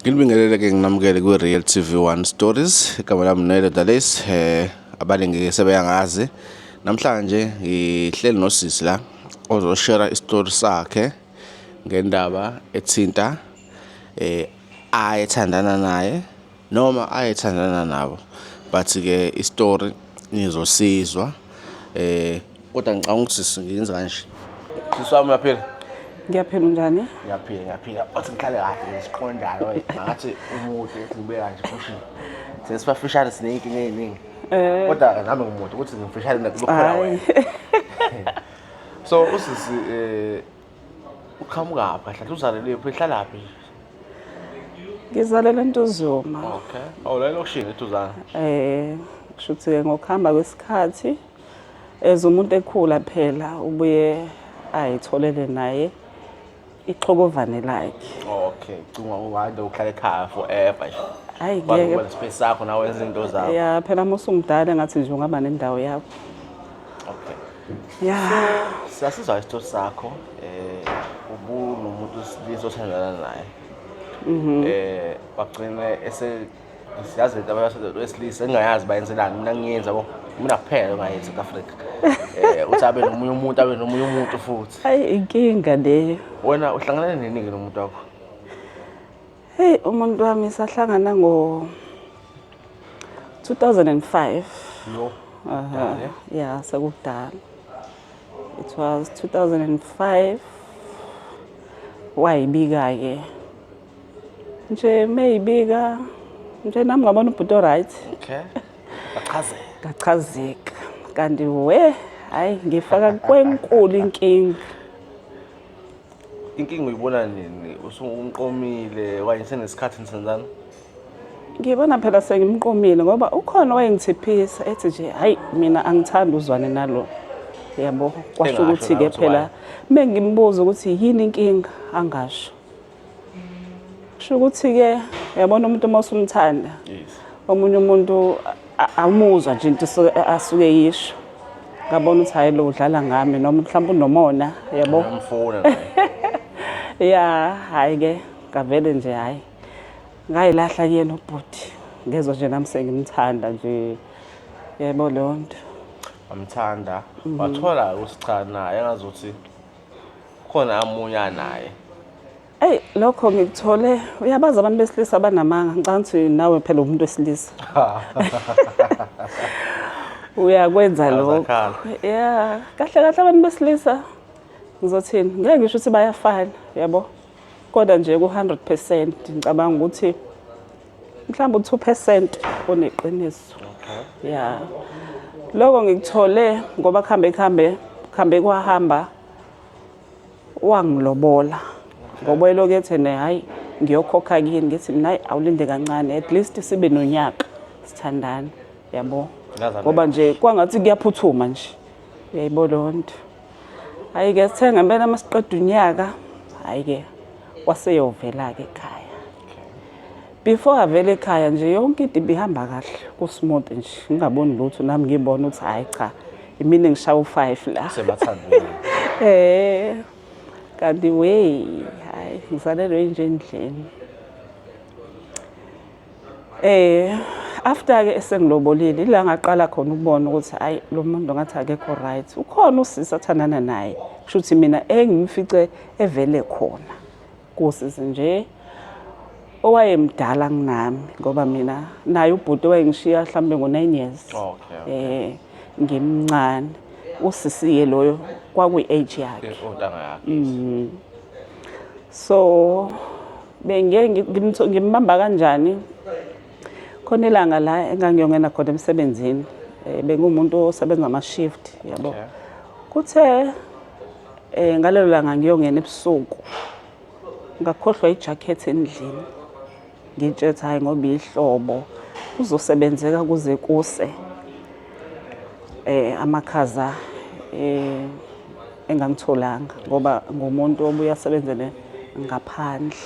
Nginibingelele ke nginamukele kwi-Real TV One Stories. Igama lami Nelo Dalis, abaningi ke sebeyangazi. Namhlanje ngihleli nosisi la ozoshare isitori sakhe ngendaba ethinta ayethandana naye noma ayethandana nabo. But ke isitori nizosizwa kodwa ngicabanga ukuthi sisi ngiyenza kanje. Sisi wami, uyaphila? Ngiyaphila, unjani? Ngiyaphila, ngiyaphila. Othi ngihlale kahle siqondane wena. Ngathi umude ngibeka nje futhi. Thina sibafishane sineyinkinga ey'ningi. Kodwa nami ngimude ukuthi ngimfishane mina kube khona wena. So usisi uqhamukaphi kahle kahle, uzalelwe phi, uhlalaphi? Ngizalelwe eNtuzuma. Okay. Oh, la elokishini eDuzane. Kusho ukuthi ngokuhamba kwesikhathi as umuntu ekhula phela ubuye ayitholele naye ixhokovane lakhe. Okay, cinga ungade uhlala ekhaya forever nje. Hayi Kwazi ngeke. ukuba nespace sakho nawe wenza izinto zakho. Ya phela uma usumdala ngathi nje ungaba nendawo yakho. Okay. Ya. Siyasizwa isitori sakho, ubunomuntu wesilisa othandana naye. Wagcina ese siyazi lento abantu wesilisa engingayazi bayenzelani, mina ngiyenza yabo. Mina kuphela ongayenzi e-Afrika. Uthi abe nomunye umuntu, abe nomunye umuntu futhi. Hayi, inkinga leyo. Wena uhlangane nini ke nomuntu wakho? Hey, umuntu wami sahlangana ngo 2005. Yo. Aha. Kudala. Yeah, sekudala. It was 2005. Wayibika ke. Nje mayibika nje nami ngabona ubhuti right. Okay. Bachazeka. Ngachazeka. Kanti we hayi ngifaka kwenkulu inkinga. Inkinga uyibona nini? Usumqomile okanye senesikhathi nisenzana? Ngibona phela sengimqomile ngoba ukhona owayengithiphisa ethi nje hayi mina angithandi uzwane nalo. Yabo, kwasho Engasho ukuthi nawe ke ukuthi phela why. mengimbuza ukuthi yini inkinga, angasho. Kusho ukuthi ke uyabona umuntu uma usumthanda omunye umuntu awumuzwa nje into asuke yisho. Ngabona ukuthi hayi lo udlala ngami noma mhlawumbe unomona, yabo. Uyamfuna naye. Ya, hayi ke ngavele nje hayi. Ngayilahla kuyena ubhuti. Ngezwa nje nami sengimthanda nje. Yebo leyo nto. Wamthanda. Wathola ukuthi cha naye engazuthi khona amunye anaye. Eyi, lokho ngikuthole, uyabazi abantu besilisa banamanga, ngicabanga ukuthi nawe phela umuntu wesilisa. Uyakwenza lokho. Azakhala. Yeah, kahle kahle abantu besilisa ngizothini? Ngeke ngisho ukuthi bayafana, yabo. Kodwa nje ku 100% ngicabanga ukuthi mhlawumbe u2% oneqiniso. Okay. Yeah. Lokho ngikuthole ngoba kuhambe kuhambe kuhambe kwahamba wangilobola. Ngoba elokhu ethi ne hayi ngiyokhokha kini, ngithi mina hayi awulinde kancane, at least sibe nonyaka sithandana, yabo. Ngazana. Ngoba nje kwangathi kuyaphuthuma nje. Uyayibona leyo nto. Hayi ke sithe ngempela masiqeda unyaka, hayi ke waseyovela ke ekhaya. Before avele ekhaya nje yonke into ibihamba kahle, ku-smooth nje, ngingaboni lutho nami ngibona ukuthi hayi cha imina ngishaya u5 la. Sebathandweni. Kanti we hayi ngizalelwe nje endlini. After ke esengilobolile ila ngaqala khona ukubona ukuthi hayi lo muntu ngathi akekho right. Ukhona usisi athandana naye. Kusho ukuthi mina engimfice evele khona. Kusisi nje owayemdala kunami ngoba mina naye ubhuti owayengishiya mhlambe ngo9 years. Ngimncane. Usisi ke loyo kwakuyi age yakhe. Ontanga yakhe. So bengeke ngimbamba kanjani? Khona ilanga la engangiyongena khona emsebenzini. Bengumuntu osebenza ama shift, yabo. Kuthe ngalelo langa ngiyongena ebusuku. Ngakhohlwa ijacket endlini. Ngitshethe hayi ngoba ihlobo kuzosebenzeka kuze kuse. Amakhaza engangitholanga ngoba ngumuntu obuya asebenzele ngaphandle.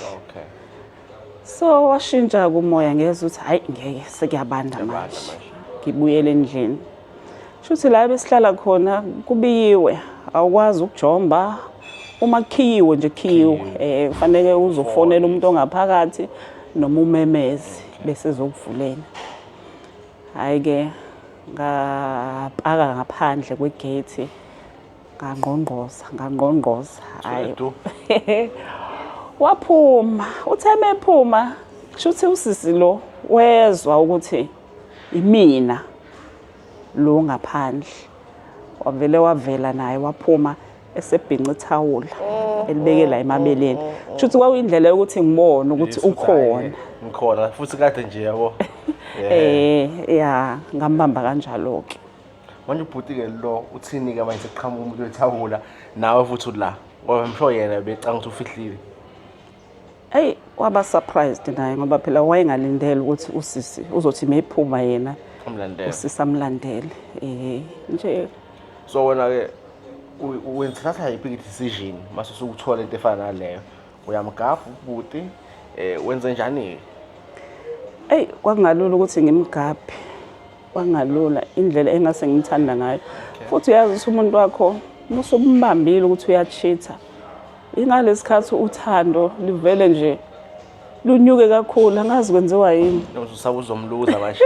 So washintsha kumoya ngezwe ukuthi hayi ngeke sekuyabanda manje. Ngibuyele endlini. Shuthi la besihlala khona kubiyiwe, awukwazi ukujomba. Uma kukhiyiwe nje kukhiyiwe, kufanele uzofonela umuntu ongaphakathi. noma umemeze bese ezokuvulela. Hhayi-ke ngapaka ngaphandle kwe-gate ngangqongqoza ngangqongqoza hhayi waphuma uthe mephuma kushuthi usisi lo wezwa ukuthi imina lo ngaphandle wavele wavela naye waphuma esebhinca ithawula elibeke la emabeleni kushuthi kwakuyindlela yokuthi ngibone ukuthi ukhona ngikhona futhi kade nje yabo eh ya ngambamba kanjalo ke manje ubhuti ke lo uthini ke manje sekuqhamuka umuntu wethawula nawe futhi ula ngoba I'm sure yena becanga ukuthi ufihlile. Eyi waba surprised naye ngoba phela wayengalindele ukuthi usisi uzothi mephuma yena Amlandele. usisi amlandele. Eh nje So wena ke wenzathatha yiphi decision mase usukuthola into efana naleyo? Uyamgabha ubhuti eh wenze njani? Eyi kwakungalula ukuthi ngimgabhe. Kwangalula indlela engase ngimthanda ngayo. Futhi uyazi ukuthi umuntu wakho musumbambile ukuthi uyachitha. Ingalesikhathi uthando livele nje lunyuke kakhulu angazi kwenziwa yini. Noma usaba uzomluza manje.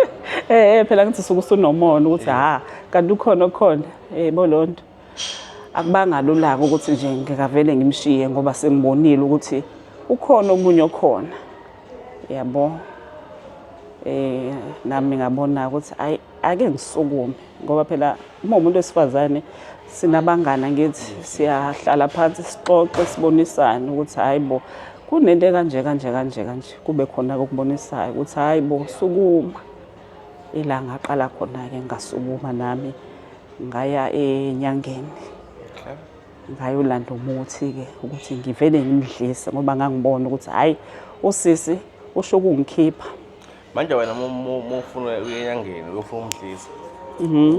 Eh phela ngithi suke usunomona ukuthi ha kanti ukhona okhona. Eh bo lonto. Akubanga lula ukuthi nje ngikavele ngimshiye ngoba sengibonile ukuthi ukhona omunye okhona. Yabo. Eh nami ngabona ukuthi ayi ake ngisukume ngoba phela uma umuntu wesifazane sinabangani angithi siyahlala phansi sixoxe sibonisane ukuthi hayi bo kunento ekanje kanje kanje kanje kube khona okubonisayo ukuthi hayi bo sukuma ila ngaqala khona-ke ngasukuma nami ngaya enyangeni Okay. Ngayolanda umuthi-ke ukuthi ngivele ngimdlise ngoba ngangibona ukuthi hhayi usisi usho ukungikhipha. Manje wena uma ufuna uye enyangeni uyofuna umdlisa.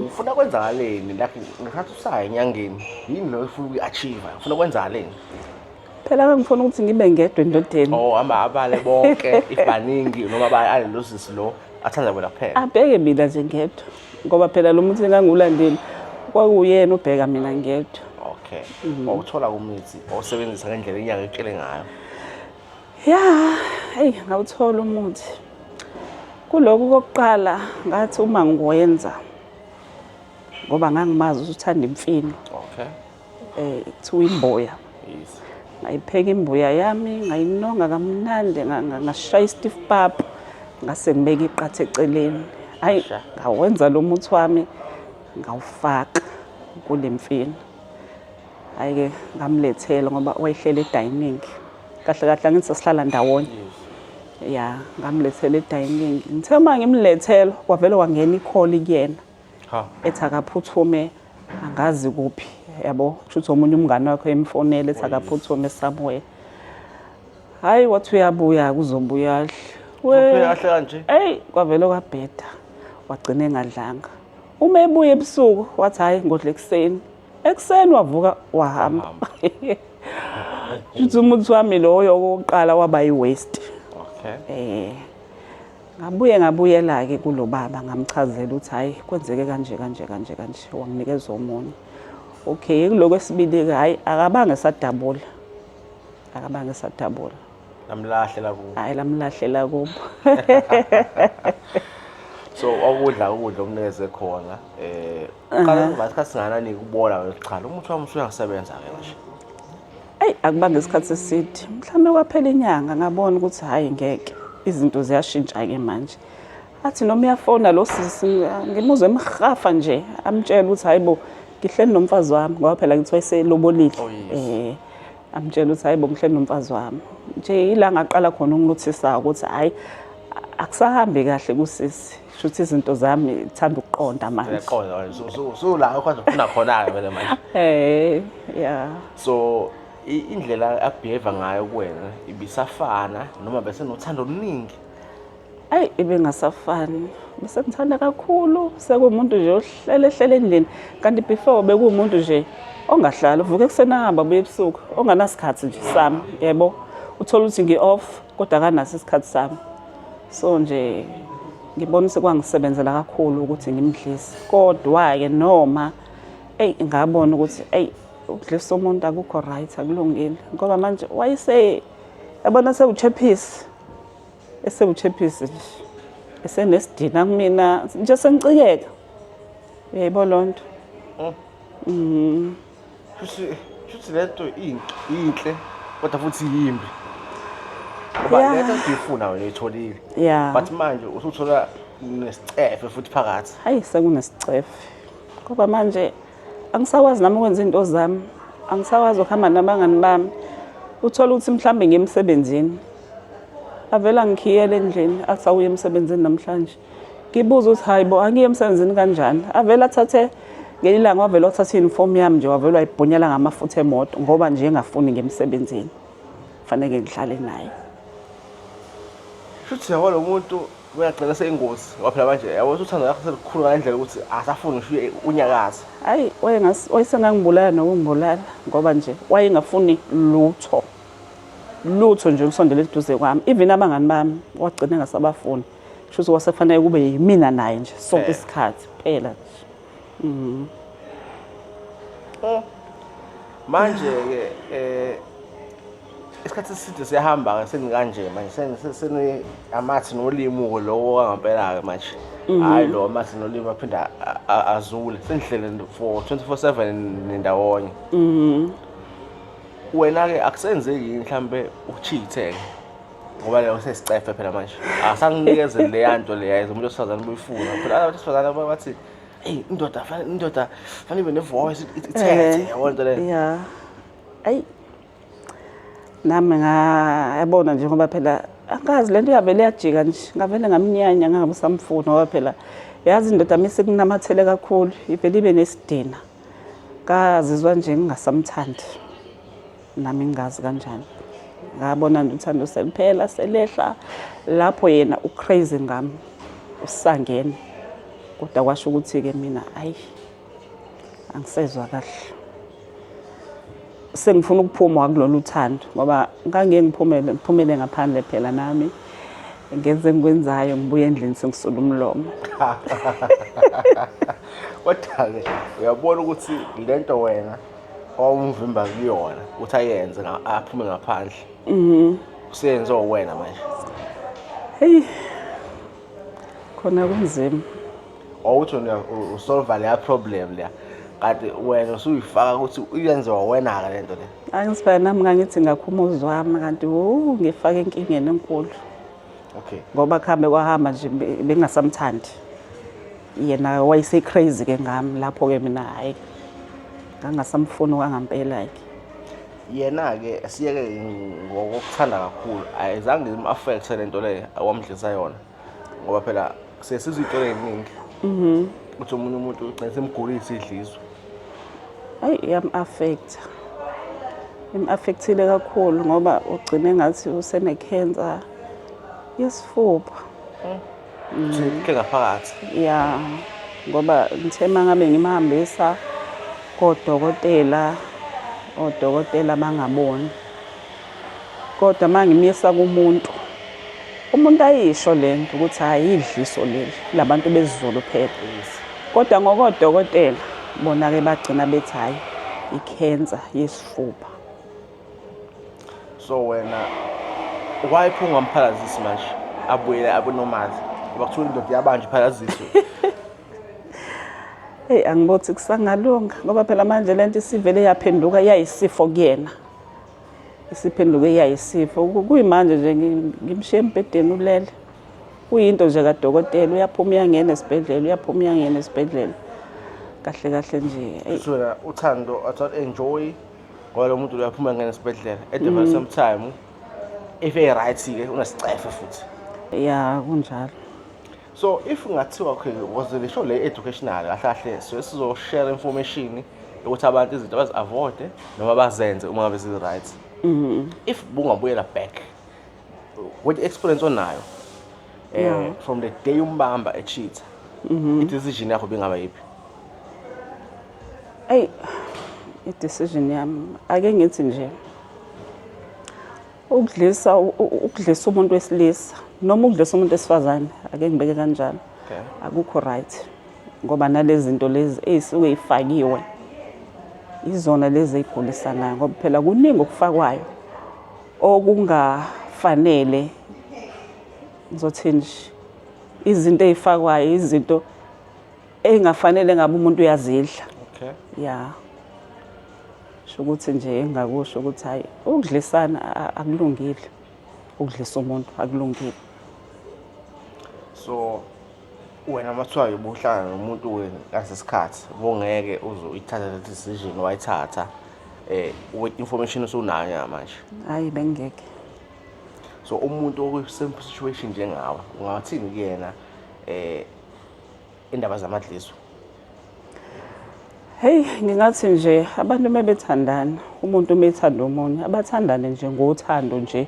Ufuna kwenzakaleni like ngesikhathi usaya enyangeni yini lo ufuna ukuyi-achieve ufuna kwenzakaleni? Phela ngangifuna ukuthi ngibe ngedwa endodeni. Oh hamba abale bonke if baningi noma abale lo sisi lo athanda wena kuphela. Abheke mina nje ngedwa ngoba phela lo muthi engangiwulandile kwakuwuyena obheka mina ngedwa. Okay. Wawuthola umuthi owusebenzisa ngendlela inyanga ekutshele ngayo. Ya, eyi ngawuthola umuthi. Kulokhu kokuqala ngathi uma ngiwenza ngoba ngangimazi ukuthi uthanda imfino. Okay. Eh kuthiwa imboya. Yes. Ngayipheka imbuya yami, ngayinonga kamnandi, ngashaya i-stiff pap, ngase ngibeka iqatha eceleni. Hayi, ngawenza lo muthi wami ngawufaka kule mfino. Hhayi-ke ngamlethela ngoba wayehleli e-dining. Kahle kahle angithi sasihlala ndawonye. Ya, ngamlethela e-dining. Ngithe uma ngimlethela kwavele kwangena ikholi kuyena. Ha. Ethi akaphuthume angazi kuphi yabo kusho ukuthi omunye umngane wakhe emfonela ethi akaphuthume somewhere. Hhayi wathi uyabuya kuzobuya adle. Uzobuya kahle kanje? Eyi kwavele kwabheda wagcina engadlanga. Uma ebuya ebusuku wathi hhayi ngodla ekuseni. Ekuseni wavuka wahamba. Shuthi umuthi wami loyo okokuqala waba yi-waste. Okay. Eh ngabuye ngabuyela-ke kulo baba ngamchazela ukuthi hhayi kwenzeke kanje kanje kanje kanje wanginikeza omunye. Okay kuloko esibili-ke hhayi akabange esadabula. Akabange esadabula. Lamlahlela kubo. Hhayi lamlahlela kubo. So wakudla ukudla omnikeze khona eh uqala emva isikhathi singakanani kubona wena cha lo muthi wami usuyasebenza ke manje. Eyi akubanga isikhathi eside mhlawumbe kwaphela inyanga ngabona ukuthi hhayi ngeke izinto ziyashintsha-ke manje. Athi noma uyafona lo sisi ngimuzwe emhafa nje amtshela ukuthi hhayi bo ngihleli nomfazi wami ngoba phela ngithi wayeselobolile. Oh, yes. Eh amtshela ukuthi hhayi bo ngihleli nomfazi wami. Nje ila ngaqala khona ukunothisa ukuthi hhayi akusahambi kahle kusisi. Shuthi izinto zami thanda ukuqonda manje. Uyaqonda manje so la ukwazi ukufuna khona-ke vele manje. Eh yeah. So indlela abehave ngayo kuwena ibisafana noma bese nothando oluningi? Ayi ibengasafani. Bese ngithanda kakhulu sekuwumuntu nje ohlele ehlele endlini kanti before bekuwumuntu nje ongahlali uvuka ekuseni ahamba abuye ebusuku onganasikhathi nje sami yebo uthola ukuthi ngi-off kodwa akanaso isikhathi sami. So nje ngibona sekwangisebenzela kakhulu ukuthi ngimdlise kodwa-ke noma eyi ngabona ukuthi eyi ukudlisa umuntu akukho right akulungile ngoba manje wayese yabona sewuchephisi. Esewuchephisi nje, esenesidina kumina nje, sengicikeka, uyayibona loo nto. Shuthi lento inhle kodwa futhi yimbi. Ngoba lento uyifuna wena uyitholile. But manje usuthola nesicefe futhi phakathi. Hayi, sekunesicefe. Ngoba manje angisakwazi nami ukwenza izinto zami. Angisakwazi ukuhamba nabangani bami. Uthola ukuthi mhlambe ngiye emsebenzini. Avela ngikhiyele endlini athi awuye emsebenzini namhlanje. Ngibuza ukuthi hayi bo, angiye emsebenzini kanjani? Avele athathe ngelinye ilanga, wavele wathatha i-uniform yami nje, wavele wayibhunyela ngamafutha emoto ngoba nje engafuni ngemsebenzini. Fanele ngihlale naye. Shuthi yabo lo muntu uyagcina seyingozi ngoba phela manje yabo uthando lakho selikhulu ngale ndlela ukuthi asafuni ngisho unyakaza. Hayi, wayesengangibulala nokungibulala ngoba nje wayengafuni lutho. Lutho nje ukusondela eduze kwami. Even abangani bami wagcina engasabafuni. Shuthi kwasefanele kube yimina naye nje sonke isikhathi kuphela nje. Manje ke isikhathi eside siyahamba ke, senikanje manje, seni amathi nolimi lowo wangampela ke manje. Hayi, lo amathi nolimi aphinda azule, senihlele for 24/7 nindawonye. Wena ke akusenzeki yini mhlambe ucheat-e ke? Ngoba leyo sesicefe phela manje. Asanginikeze leya nto leya umuntu wesifazane ubuyifuna. Phela abantu besifazane bathi, "Hey, indoda fanele, indoda fanele ibe ne-voice, ithethe," yabo nto leyo. Yeah. Ayi. Nami ngayabona nje ngoba phela angazi lento yavele yajika nje, ngavele ngamnyanya, ngangabe samfuna ngoba phela yazi indoda mise kunamathele kakhulu ivele ibe nesidina. Ngazizwa nje ngingasamthandi. Nami ngingazi kanjani. Ngabona nje uthando seliphela, selehla lapho yena ucrazy ngami, usangene. Kodwa kwasho ukuthi ke mina ayi, angisezwa kahle. Sengifuna ukuphuma kulolu thando ngoba ngangiye ngiphumele ngiphumele ngaphandle phela nami ngenze engikwenzayo, ngibuye endlini sengisula umlomo. Kodwa-ke uyabona ukuthi lento wena owawumvimba kuyona ukuthi ayenze aphume ngaphandle, useyenziwa wena manje. Hey, khona kunzima. Wawuthi wena usolva leya problem leya, kanti wena usuyifaka ukuthi iyenziwa wena-ke lento le. Angisifana nami, ngangithi ngakhuma uzwami kanti wu ngifake enkingeni enkulu. Ngoba kuhambe kwahamba nje bengingasamthandi. Yena wayese crazy ke ngami lapho ke, mina hayi, ngangasamfuni kwangampela ke. Yena-ke siyeke ngokuthanda kakhulu, ayizange im-affect lento leyo awamdlisa yona, ngoba phela sesizwe iy'tori ey'ningi ukuthi omunye umuntu ugcine semgulisa idliso. Hayi, iyam-affect. Im-affectile kakhulu ngoba ugcine ngathi usene-cancer yesifuba. Ke ngaphakathi. Ya, ngoba ngithe uma ngabe ngimhambisa kodokotela, odokotela bangaboni. Kodwa uma ngimisa kumuntu, umuntu ayisho lento ukuthi hayi, idliso leli labantu besiZulu phela. Kodwa ngokodokotela bona-ke bagcina bethi hhayi, i-cancer yesifuba. So wena why pho ungamphalazisi manje abuyele abe normal, ngoba kuthiwa indoda iyabanja iphalaziswe? Hey, angibothi kusangalunga ngoba phela manje lento isivele yaphenduka yayisifo kuyena. Isiphenduke yayisifo. Kuyimanje nje ngimshiye embhedeni ulele. Kuyinto nje kadokotela, uyaphuma uyangena esibhedlela, uyaphuma uyangena esibhedlela. Kahle kahle nje. Eyi. So wena uthando athi enjoy ngoba lo muntu uyaphuma ngena esibhedlela at the very same time, if e-right ke unesicefe futhi. Ya, kunjalo. So if kungathiwa, okay, was le show le educational kahle kahle, so sizo-share information ukuthi abantu izinto bazi-avoid noma bazenze uma ngabe zi-right. If bungabuyela back with experience onayo from the day umbamba echeat, i-decision yakho bingaba yiphi? Eyi, i-decision yami, ake ngithi nje ukudlisa ukudlisa umuntu wesilisa noma ukudlisa umuntu wesifazane, ake ngibeke kanjalo, akukho right ngoba nalezi zinto lezi ey'suke y'fakiwe izona lezi ey'gulisanayo, ngoba phela kuningi okufakwayo okungafanele. Ngizothini nje, izinto ey'fakwayo izinto ey'ngafanele ngabe umuntu uyazidla. Okay. Ya, sho ukuthi nje engingakusho ukuthi hhayi, ukudlisana akulungile, ukudlisa umuntu akulungile. So wena uma kuthiwa ubuhlala nomuntu ngalesi sikhathi, ubungeke uze uyithathe le decision wayithatha with information osunayo njengamanje? Hhayi, bengingeke. So umuntu okwi-same situation njengawe, ungathini kuyena indaba zamadliso? Hey, ngingathi nje abantu uma bethandana, umuntu uma ethanda omunye, abathandane nje ngothando nje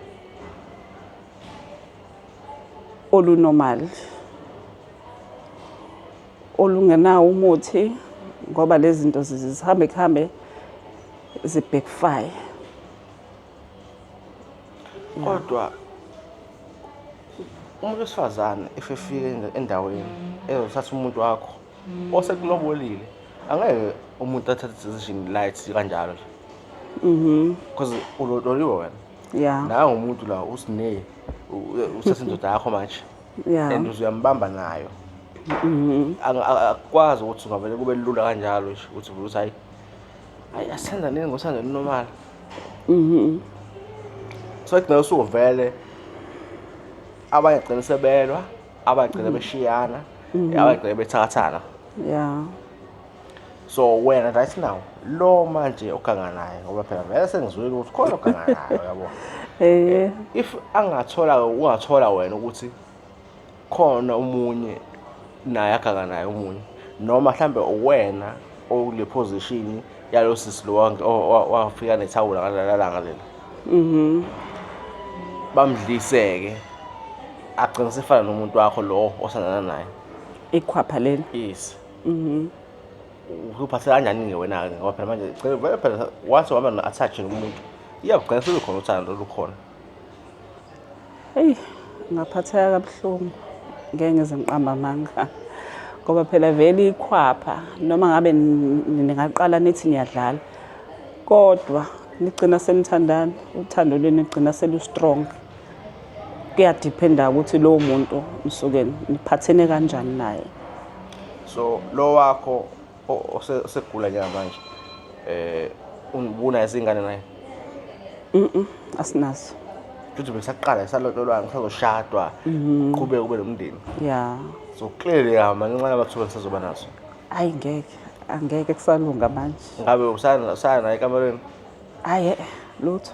olunormal, olungenawo umuthi, ngoba lezi zinto zihambe kuhambe zi-backfire. Kodwa umuntu wesifazane if efike endaweni ezothatha umuntu wakho osekulobolile, angeke umuntu athathe decision light kanjalo nje. Because ulotoliwe wena. Nawe umuntu la usine uthatha indoda yakho manje. And uzuyambamba nayo. Akukwazi ukuthi ungavele kube lula kanjalo nje ukuthi uthi hayi hayi asithandaneni ngothando olunormal. So ekugcineni usuvele abanye gcina sebelwa, abanye gcina beshiyana, abanye gcina bethathana. So wena right now lo manje oganga naye, ngoba phela vele sengizwile ukuthi khona oganga naye, uyabo. If angathola, ungathola wena ukuthi khona omunye naye aganga naye omunye, noma mhlambe uwena okule position yalo sisi lo wafika nethawula ngalalanga lela. Bamdliseke agcine sefana nomuntu wakho lo osandana naye. Ikhwapha leli. Yes. Uphathe kanjani ke wena ke, ngoba phela manje gcina vele phela wathi waba no-attach nomuntu, iyagcina selukhona uthando olukhona. Hey, ngaphatheka kabuhlungu, ngeke ngize ngiqambe amanga, ngoba phela vele ikhwapha noma ngabe ningaqala nithi niyadlala, kodwa nigcina senithandana, uthando lwenu ligcina selu-strong. Kuyadiphenda ukuthi lowo muntu nisuke niphathene kanjani naye. So lo wakho osegula njengamanje, ubunayo izingane naye? Asinazo. Futhi besaqala esalotolwana, kusazoshadwa, qhubeke kube nomndeni. So clearly mancane amathuba nisazoba naso. Hayi ngeke, angeke kusalunga manje. Ngabe usana naye ekamereni? Hayi, lutho.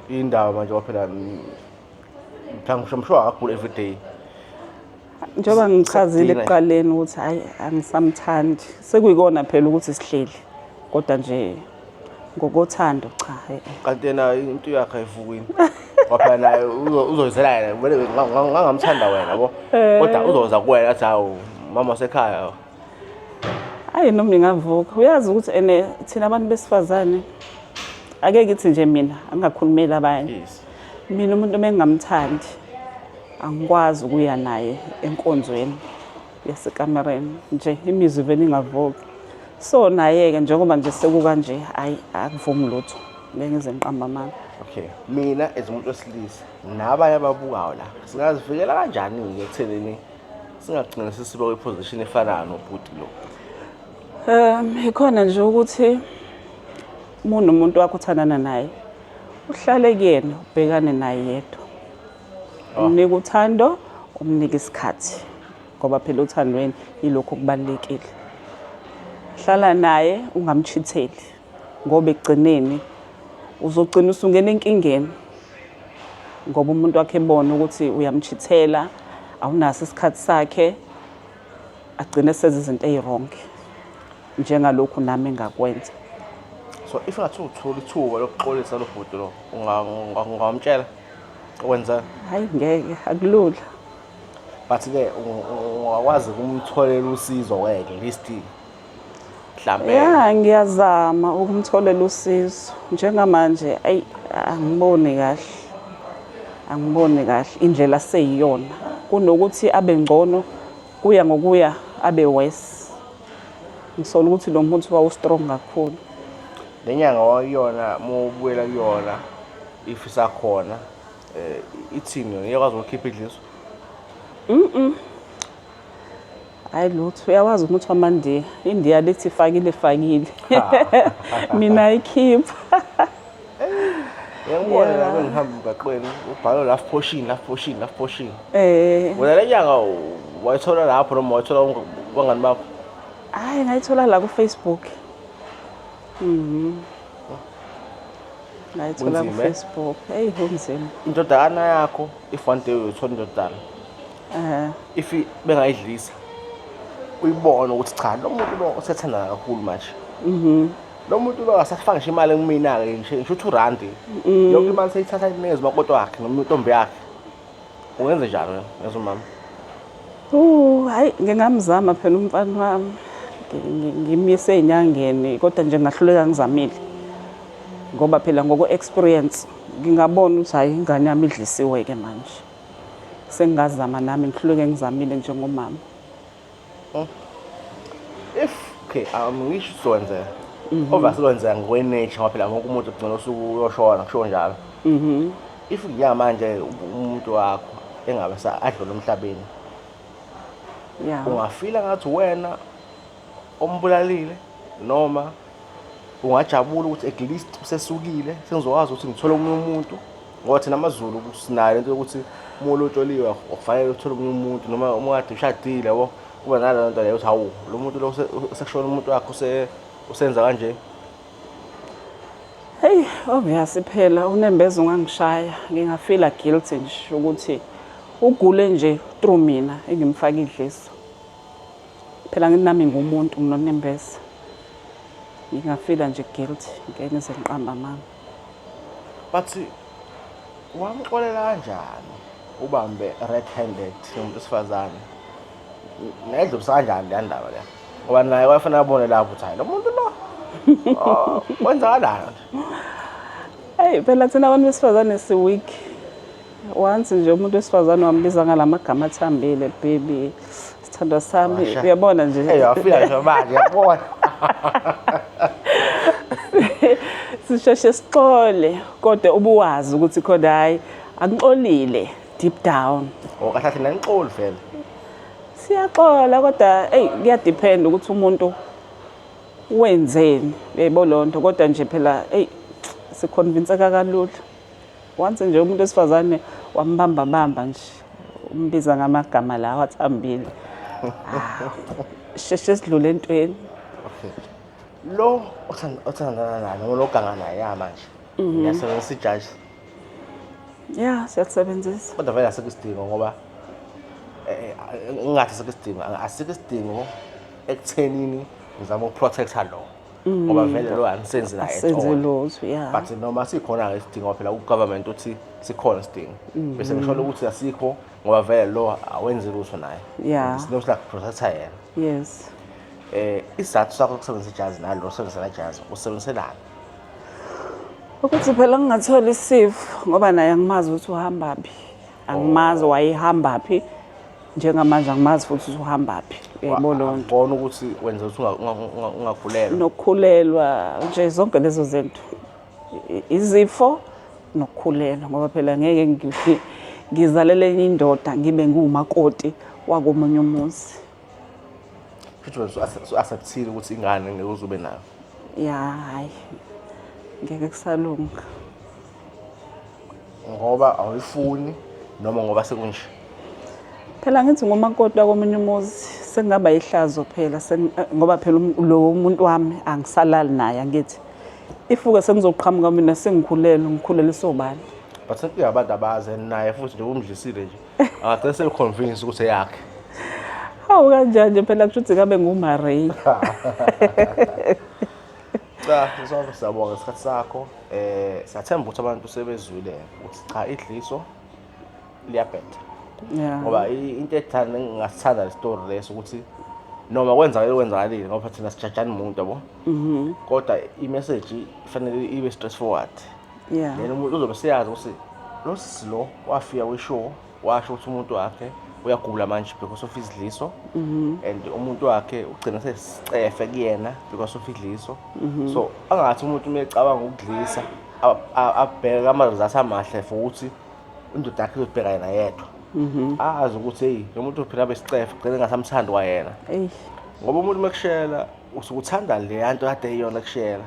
Indawo manje waphela mhlawumbe ngisho akagula every day. Njengoba ngichazile ekuqaleni ukuthi hayi angisamthandi, sekuyikona phela ukuthi sihleli, kodwa nje ngokothando cha. Kanti yena into yakhe ayivukini. Ngoba naye uzoyizela yena, vele ngangamthanda wena yabo. Kodwa uzoza kuwena athi hawu mama wasekhaya. Hayi noma ngingavuka, uyazi ukuthi ene thina abantu besifazane ake ngithi nje mina angingakhulumeli abanye. Mina umuntu mengingamthandi angikwazi ukuya naye enkonzweni yasekamereni nje, imizwa ivele ingavuki. So naye-ke njengoba nje sekukanje, hayi akuvumi lutho, ngeke ngize ngiqambe amanga. Okay, mina as umuntu wesilisa nabanye ababukayo la, singazivikela kanjani-ke ekuthenini singagcina sesiba kwi-position efanayo nobhuti lo? Ikhona nje ukuthi uma unomuntu wakho othandana naye, uhlale kuyena, ubhekane naye yedwa. Umnike uthando, umnike isikhathi, ngoba phela uthandweni yilokho okubalulekile. Hlala naye ungamchitheli, ngoba ekugcineni uzogcina usungena enkingeni, ngoba umuntu wakhe ebona ukuthi uyamchithela, awunaso isikhathi sakhe, agcine senza izinto eziwrong njengalokhu nami engakwenza. So if ngathi uthola ithuba lokuxolisa lo bhuti lo, ungamtshela wenza? Hayi ngeke, akulula. But ke ungakwazi ukumtholela usizo ke at least mhlambe? Ya, ngiyazama ukumtholela usizo. Njengamanje ayi angiboni kahle. Angiboni kahle indlela seyiyona. Kunokuthi abe ngcono kuya ngokuya abe worse. Ngisola ukuthi lo muntu wawu strong kakhulu. Le nyanga wayona mawubuyela kuyona if isakhona, ithini yona, iyakwazi ukukhipha idliso? Hayi lutho, uyawazi umuthi wamaNdiya. INdiya lithi fakile fakile. Mina ayikhipha. Ngiyakubona la bengihamba emgaqweni ubhalwe love potion, love potion, love potion. Eh. Wena le nyanga wayithola lapho noma wayithola kubangani bakho? Hayi ngayithola la ku Facebook. Mhm. Ngayithola ku Kunzima, eh? Facebook. Hey kunzima. Indodana yakho if one day uyothola indodana. Eh. If bengayidlisa uyibone ukuthi cha lo muntu lo usethandana kakhulu manje. Lo muntu lo akasafaki ngisho imali kumina-ke ngisho u-2 rand. Yonke imali seyithatha inikeze umakoti wakhe noma intombi yakhe. Ungenze njani wena as umama? Hayi ngingamzama phela umfana wami. Ngimise ey'nyangeni kodwa nje ngahluleka ngizamile. Ngoba phela ngoko experience ngingabona ukuthi hayi ingane yami idlisiwe ke manje. Sengingazama nami ngihluleke ngizamile njengomama. If okay, ngisho sizowenzeka. Obviously kwenzeka ngokwe-nature ngoba phela wonke umuntu ugcina usuku uyoshona kusho njalo. If njengamanje umuntu wakho engabe adlula emhlabeni, ungafila ngathi wena ombulalile noma ungajabula ukuthi at least usesukile sengizokwazi ukuthi ngithole omunye umuntu, ngoba thina amaZulu sinayo into yokuthi uma ulotsholiwe akufanele uthole omunye umuntu noma uma kade ushadile yabo, kuba naleyo nto leyo ukuthi hawu lo muntu lo sekushona umuntu wakhe usenza kanje. Hey, obvious phela unembeza ungangishaya, ngingafila guilty nje ukuthi ugule nje through mina engimfaka idliso. Phela ngithi nami ngumuntu nginonembeza. Ngingafila nje guilty, ngeke ngize ngiqamba amanga. But wamxolela kanjani ubambe red handed nomuntu wesifazane? Nayidlulisa kanjani leya ndaba leya? Ngoba naye wayefanele abone lapho ukuthi hayi lo muntu lo, oh, kwenzakalani nje? Hey, phela thina abantu besifazane si weak. Once nje umuntu wesifazane wambiza ngalamagama athambile, baby, sithandwa sami, Washa. uyabona nje. Hey, wafika nje manje yabona. Sisheshe sixole, kodwa ubuwazi ukuthi khona hayi angixolile deep down. Oh, kahle kahle nanixoli vele. Siyaxola kodwa hey kuyadepend ukuthi umuntu wenzeni, uyayibona leyo nto, kodwa nje phela hey siconvinceka kalula. Once nje umuntu wesifazane wambamba bamba nje umbiza ngamagama lawa athambile. Ah, sheshe sidlule entweni. Okay. Lo othandana naye noma lo oganga naye ya manje. Ngiyasebenzisa ijaji. Ya, siyasebenzisa. Kodwa vele asikho isidingo ngoba ngingathi asikho isidingo, asikho isidingo ekuthenini ngizama ukuprotecta lo. Ngoba vele lo anisenzi naye at Asenze all. lutho, ya. But noma sikhona-ke isidingo phela ku-government uthi sikhona isidingo. Bese ngisho ukuthi asikho ngoba vele lo awenzi lutho naye. It's not like protecta yena. Yes. Isizathu sakho sokusebenzisa ijazi nalo usebenzisa ijazi usebenziselani? Ukuthi phela ngingathola isifo ngoba naye angimazi ukuthi uhamba phi. Angimazi wayehamba phi. Njengamanje angimazi futhi ukuthi uhamba phi. Uyayibona leyo nto. Bona ukuthi wenza ukuthi ungakhulelwa. Nokukhulelwa nje zonke lezo zinto. Izifo nokukhulelwa ngoba phela ngeke ngizalele enye indoda ngibe ngumakoti wakomunye umuzi. Futhi wena usu-acceptile ukuthi ingane ngeke uze ube nayo. Ya, hayi. Ngeke kusalunga. Ngoba awuyifuni noma ngoba sekunje? Phela ngithi ngumakoti wakomunye umuzi sengingaba ihlazo phela ngoba phela lo muntu wami angisalali naye angithi. Ifuke sengizoqhamuka mina sengikhulelwe, ngikhuleliswa ubani? But inkinga abantu abazi naye futhi nje umdlisile nje. Angagcina seconvince ukuthi eyakhe. Hawu kanjani nje phela kusho ukuthi ngabe nguMaria. Cha, sonke siyabonga isikhathi sakho. Siyathemba ukuthi abantu sebezwile ukuthi cha idliso liyabheda. Ngoba into ethanda ngingasithanda le story leso ukuthi noma kwenzakele kwenzakalile ngoba thina sijajani umuntu yabo. Kodwa i-message ifanele ibe straightforward. Then umuntu uzobe seyazi ukuthi lo sisi lo wafika kwi-show washo ukuthi umuntu wakhe uyagula manje because of izidliso. And umuntu wakhe ugcina sesicefe kuyena because of idliso. So angathi umuntu uma ecabanga ukudlisa abheke ama-results amahle for ukuthi indoda yakhe izobheka yena yedwa. Azi ukuthi hey, lo muntu phela besicefe, gcine engasamthandi kwayena. Eyi. Ngoba umuntu mekushela usuke uthanda le nto kade eyona kushela.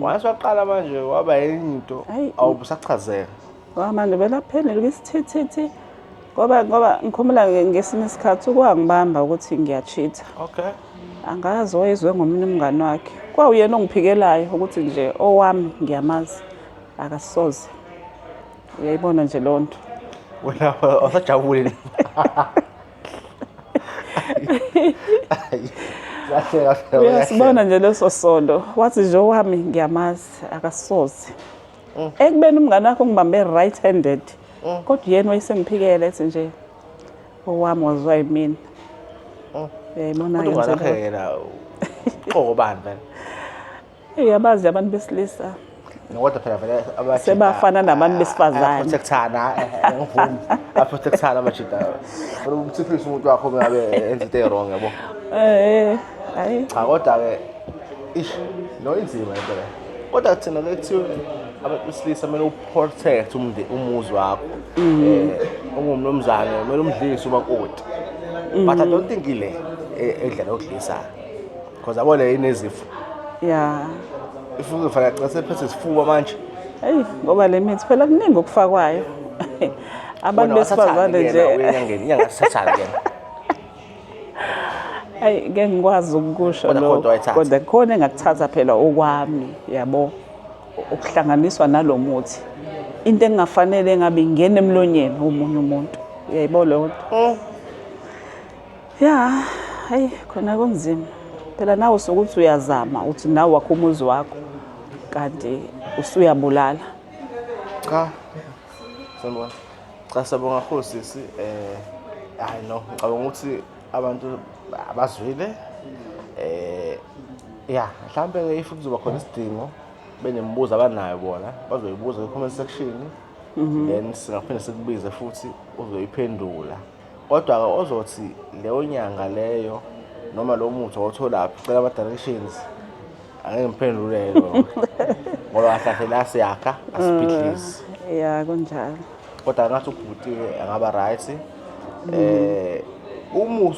Once waqala manje waba enye into, Hhayi. awubusachazeka. Ngoba manje belaphendula isithithithi, ngoba ngikhumbula ngesinye isikhathi ukwangibamba ukuthi ngiya-cheat-a. Angazi wayezwe ngomunye umngani wakhe. Kwawuyena ongiphikelayo ukuthi nje owami ngiyamazi, akasoze. Uyayibona nje leyo nto. Wena awusajabule. Uyahleka phela. Uyasibona nje leso sondo. Wathi nje owami ngiyamazi, akasoze. Ekubeni umngani wakhe ungibambe right handed. Kodwa yena wayesengiphikela ethi nje owami waziwa yimina. Uyayibona Kodwa ke umngani nje wakhe yena uxoko bani vele? Uyabazi abantu besilisa. Kodwa phela vele abajita Sebafana nabantu besifazane. Ayaprotectana, ngivumi. Ayaprotectana amajita. Funa umthifisa umuntu wakho ngabe enza into e-wrong, yabo. Hayi. Cha, kodwa ke ish, no, inzima into le. Kodwa thina ke kuthiwe abantu besilisa kumele uprotect umuzi wakho. Ungumnumzane kumele umdlise umakoti. But I don't think ile edlela yokudlisa. Because yabo le inezifo. If uzofanele agcine sephethe isifuba manje. Hey, ngoba le mithi phela kuningi okufakwayo. Abantu besifazane nje. Uyenyangeni, inyanga sithathani ke? Hayi, ngeke ngikwazi ukukusho Kodwa lokho. khona wayithatha. Kodwa khona engakuthatha phela okwami, yabo, ukuhlanganiswa nalomuthi. Into engafanele ngabe ingena emlonyeni womunye umuntu. Uyayibona leyo nto? Ya, hayi, khona kunzima. Phela nawe usukuthi uyazama uthi nawe wakho umuzi wakho, kanti usuyabulala. Cha. Sanibona. Cha, siyabonga kakhulu sisi. Hayi no, ngicabanga ukuthi abantu abazwile. Ya, mhlambe ke if kuzoba khona isidingo benemibuzo abanayo bona, bazoyibuza ku-comment section. Then singaphinde sikubize futhi uzoyiphendula. Kodwa ke ozothi leyo nyanga leyo noma lo muthi owutholaphi, cela ama-directions, angeke ngiphendule lo. Ngoba kahle kahle la siyakha, asibhidlisi. Ya, kunjalo. Kodwa ngathi ubhuti angaba right. Uma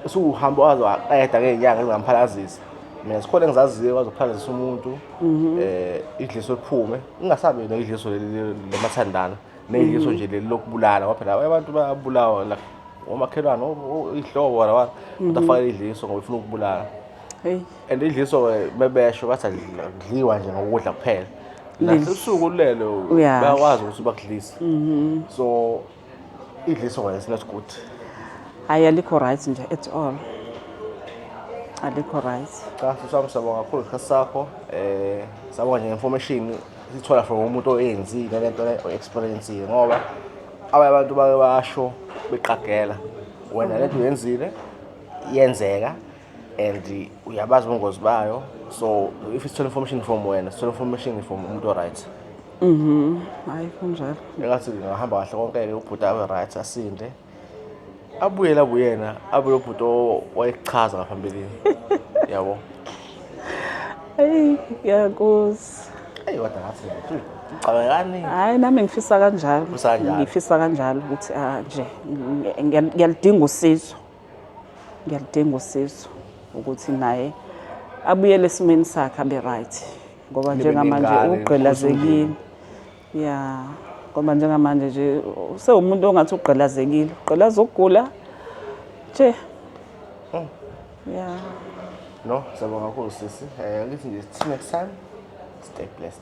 usuhamba waze waqeda ngey'nyanga ezingamphalazisa. Mina sikhona engizaziyo wazophalazisa umuntu, idliso liphume, ingasabi nedliso leli lemathandana, nedliso nje leli lokubulala, ngoba phela abantu bayabulawa la omakhelwane, iy'hlobo wala wala, kodwa afake idliso ngoba efuna ukubulala. Hey. And idliso-ke bebesho bathi akudliwa nje ngokudla kuphela. Nasebusuku ulele Uyadla. bayakwazi ukuthi bakudlise. So idliso-ke is not good. Hayi, alikho right nje at all. Alikho right. Cha, sisi wami, siyabonga kakhulu isikhathi sakho. Siyabonga nje information sithola from umuntu oyenzile lento le, o-experience-ile, ngoba abanye abantu bake basho beqagela. Wena lento uyenzile, iyenzeka and uyabazi ubungozi bayo. So if sithola information from wena, sithola information from umuntu o-right. Hayi, kunjalo. Engathi ngahamba kahle konke-ke, ubhuti abe right, asinde. Abuyele abuyena, abe lo bhuti owayechaza ngaphambilini. Yabo. Hey, ngiyakuzwa. Eyi, kodwa ngathi ucabange kaningi. Hayi, nami ngifisa kanjalo. Ufisa kanjalo. Ngifisa kanjalo ukuthi nje ngiyalidinga usizo. Ngiyalidinga usizo ukuthi naye abuyele esimeni sakhe, abe right. Ngoba Nibe njengamanje nengane, ugqilazekile. Ya, ngoba njengamanje nje sewumuntu ongathi ugqilazekile. Ugqilaza ukugula nje. Ya. No, siyabonga kakhulu sisi. Ngithi nje see next time. Stay blessed.